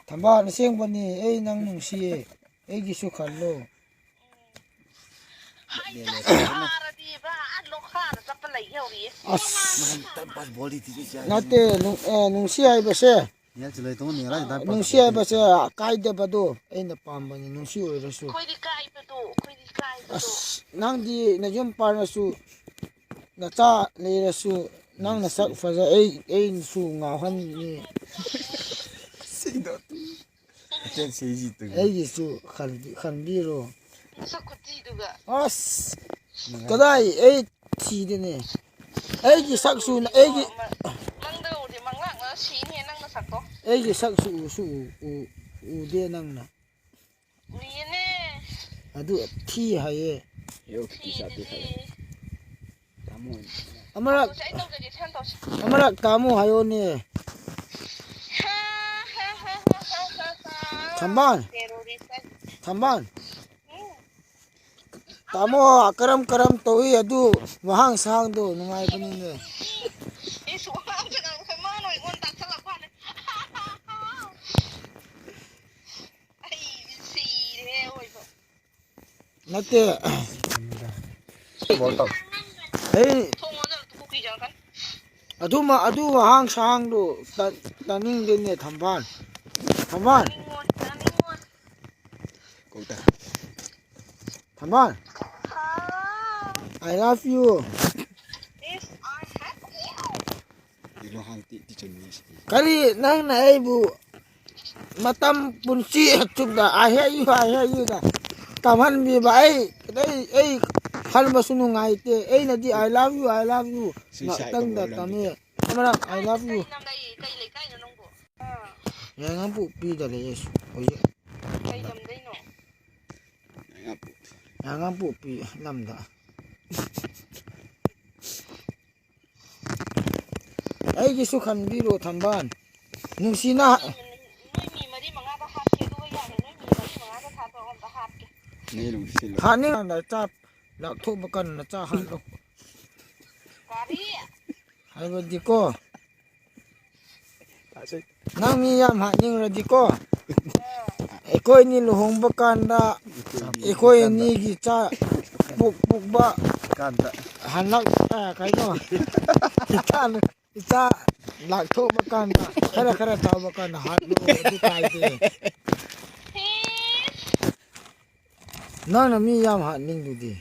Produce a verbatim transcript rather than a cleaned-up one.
ꯊꯝꯕꯥꯜ, ꯑꯁꯦꯡꯕꯅꯤ, ꯑꯩ ꯅꯪ ꯅꯨꯡꯁꯤꯌꯦ, ꯑꯩꯒꯤꯁꯨ ꯈꯜꯂꯣ꯫ ꯍꯥꯏꯗ, ꯁꯥꯔꯗꯤꯕ, ꯑꯥ, ꯂꯣꯈꯥꯗ ꯆꯠꯄ ꯂꯩ ꯌꯧꯔꯤꯌꯦ꯫ ꯑꯁ꯫ ꯅꯠꯇꯦ, ꯅꯨꯡ-, ꯑꯦ, ꯅꯨꯡꯁꯤ ꯍꯥꯏꯕꯁꯦ, ꯅꯨꯡꯁꯤ ꯍꯥꯏꯕꯁꯦ ꯀꯥꯏꯗꯕꯗꯣ ꯑꯩꯅ ꯄꯥꯝꯕꯅꯤ, ꯅꯨꯡꯁꯤ ꯑꯣꯏꯔꯁꯨ꯫ ꯑꯩꯈꯣꯏꯗꯤ ꯀꯥꯏꯕꯗꯣ, ꯑꯩꯈꯣꯏꯗꯤ ꯀꯥꯏꯕꯗꯣ꯫ ꯑꯁ, ꯅꯪꯗꯤ ꯅꯌꯨꯝ ꯄꯥꯜꯂꯁꯨ, ꯅꯆꯥ ꯂꯩꯔꯁꯨ, ꯅꯪ ꯅꯁꯛ ꯐꯖ-, ꯑꯩ, ꯑꯩꯅꯁꯨ ꯉꯥꯎꯍꯟꯅꯤ꯫ ꯑꯩꯒꯤꯁꯨ ꯈꯟꯕꯤ-, ꯈꯟꯕꯤꯔꯣ꯫ ꯅꯁꯛ ꯈꯨꯊꯤꯗꯨꯒ꯫ ꯑꯁ, ꯀꯗꯥꯏ ꯑꯩ ꯊꯤꯗꯦꯅꯦ꯫ ꯑꯩꯒꯤ ꯁꯛꯁꯨ ꯅ-, ꯑꯩꯒꯤ ꯃꯪꯗ ꯎꯔꯗꯤ ꯃꯪꯂꯥꯛꯅ ꯁꯤꯅꯤꯍꯦ ꯅꯪ ꯅꯁꯛꯇꯣ꯫ ꯑꯩꯒꯤ ꯁꯛꯁꯨ ꯎꯁꯨ ꯎ-, ꯎ-, ꯎꯗꯦ ꯅꯪꯅ꯫ ꯎꯏꯌꯦꯅꯦ꯫ ꯑꯗꯨ ꯊꯤ ꯍꯥꯏꯌꯦ꯫ ꯊꯤꯗꯨꯗꯤ꯫ ꯑꯃꯔꯛ, ꯇꯧꯁꯦ, ꯑꯩ ꯇꯧꯖꯒꯦ, ꯁꯦꯟ ꯇꯧꯁꯦ꯫ ꯑꯃꯔꯛ ꯇꯥꯃꯣ ꯍꯥꯏꯌꯣꯅꯦ꯫ ꯍꯥ, ꯍꯥ, ꯍꯥ꯫ ꯊꯝꯕꯥꯜ꯫ Terrorist ꯍꯥꯏ꯫ ꯊꯝꯕꯥꯜ꯫ ꯎꯝ꯫ ꯇꯥꯃꯣ, ꯀꯔꯝ ꯀꯔꯝ ꯇꯧꯏ ꯑꯗꯨ ꯋꯥꯍꯥꯡ ꯁꯥꯍꯥꯡꯗꯣ ꯅꯨꯡꯉꯥꯏꯕꯅꯤꯅꯦ꯫ ꯏꯁ, ꯋꯥꯍꯥꯡ ꯁꯥꯍꯥꯡ ꯃꯥꯅ ꯑꯩꯉꯣꯟꯗ ꯇꯥꯛꯁꯜꯂꯛꯄ ꯋꯥꯅꯦ꯫ ꯑꯩꯗꯤ ꯁꯤꯔꯦ ꯑꯑꯣꯏꯕ꯫ ꯅꯠꯇꯦ꯫ ꯑꯩ ꯊꯣꯡ ꯂꯣꯟꯖꯜꯂꯣ, ꯇꯨ ꯀꯨꯀꯤ ꯆꯪꯉꯛꯀꯅꯤ꯫ ꯑꯗꯨꯃ, ꯑꯗꯨ ꯋꯥꯍꯥꯡ ꯁꯥꯍꯥꯡꯗꯨ ꯇ-, ꯇꯥꯅꯤꯡꯗꯦꯅꯦ, ꯊꯝꯕꯥꯜ꯫ ꯊꯝꯕꯥꯜ꯫ ꯇꯥꯅꯤꯡꯉꯣ, ꯇꯥꯅꯤꯡꯉꯣ꯫ ꯊꯝꯕꯥꯜ꯫ ꯍꯥꯎ꯫ I love you꯫ Yes, I have you꯫ ꯀꯔꯤ ꯅꯪꯅ ꯑꯩꯕꯨ ꯃꯇꯝ ꯄꯨꯟꯁꯤ ꯑꯆꯨꯞꯅ "I hate you, I hate you"ꯗ ꯇꯝꯍꯟꯕꯤꯕ? ꯑꯩ, ꯑꯩ, ꯑꯩ ꯈꯟꯕꯁꯨ ꯅꯨꯡꯉꯥꯏꯇꯦ꯫ ꯑꯩꯅꯗꯤ "I love you, I love you" ꯉꯥꯛꯇꯪꯗ ꯇꯝꯃꯤ꯫ ꯑꯃꯔꯛ "I love you"꯫ ꯀꯩ ꯂꯝꯗꯩ, ꯀꯩ ꯂꯩꯀꯥꯏꯅꯣ ꯅꯪꯕꯨ? ꯑꯥ꯫ ꯌꯥꯏꯉꯪꯄꯣꯛꯄꯤꯗ ꯂꯩꯌꯦ ꯍꯧꯖꯤꯛ꯫ ꯀꯩ ꯂꯝꯗꯩꯅꯣ? ꯌꯥꯏꯉꯪꯄꯣꯛꯄꯤ ꯂꯝꯗ꯫ ꯑꯩꯒꯤꯁꯨ ꯈꯟꯕꯤꯔꯣ, ꯊꯝꯕꯥꯜ꯫ ꯅꯨꯡꯁꯤꯅ ꯅꯣꯏ ꯃꯤ ꯃꯔꯤ ꯃꯉꯥꯗ ꯍꯥꯠꯀꯦ, ꯑꯗꯨꯒ ꯌꯥꯔꯦ, ꯅꯣꯏ ꯃꯤ ꯃꯔꯤ ꯃꯉꯥꯗ ꯊꯥꯗꯣꯛꯑꯣ, ꯑꯝꯇ ꯍꯥꯠꯀꯦ꯫ ꯍꯥꯠꯅꯤꯡꯉꯥꯏ ꯅꯆꯥ ꯂꯥꯛꯊꯣꯛꯄ ꯀꯟꯅ ꯅꯆꯥ ꯍꯥꯠꯂꯣ꯫ ꯀꯔꯤ? ꯍꯥꯏꯕꯗꯤꯀꯣ, ꯅꯪ ꯃꯤ ꯌꯥꯝ ꯍꯥꯠꯅꯤꯡꯔꯗꯤꯀꯣ, ꯑꯩꯈꯣꯏ ꯑꯅꯤ ꯂꯨꯍꯣꯡꯕ ꯀꯥꯟꯗ ꯑꯩꯈꯣꯏ ꯑꯅꯤꯒꯤ ꯏꯆꯥ ꯄꯣꯛ ꯄꯣꯛꯄ ꯀꯥꯟꯗ ꯍꯜꯂꯛ ꯑ, ꯀꯩꯅꯣ ꯏꯆꯥ ꯏꯆꯥ ꯂꯥꯛꯊꯣꯛꯄ ꯀꯥꯟꯗ ꯈꯔ ꯈꯔ ꯆꯥꯎꯕ ꯀꯥꯟꯗ ꯍꯥꯠꯂꯣ, ꯑꯗꯨ ꯀꯥꯏꯗꯦ꯫ ꯅꯪꯅ ꯃꯤ ꯌꯥꯝ ꯍꯥꯠꯅꯤꯡꯗꯨꯗꯤ꯫